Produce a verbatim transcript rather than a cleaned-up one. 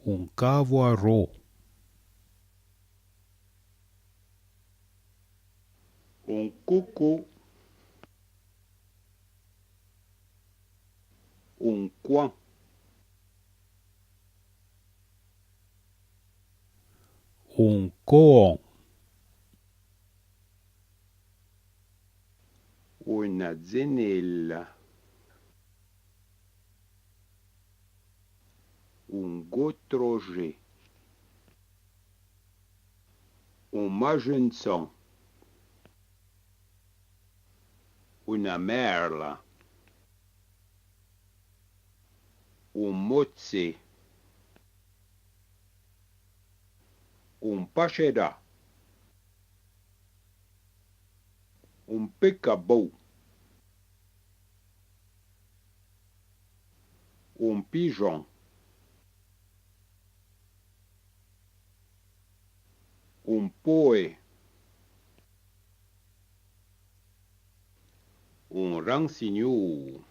Un cavoiro. Un coucou. Un coin. Un coon. Una zenella. Un gotroger. Un majenson. Una merla. Un motse. Un pachedà. Un pecabou. Un pijon. Un poe. Un ransignou.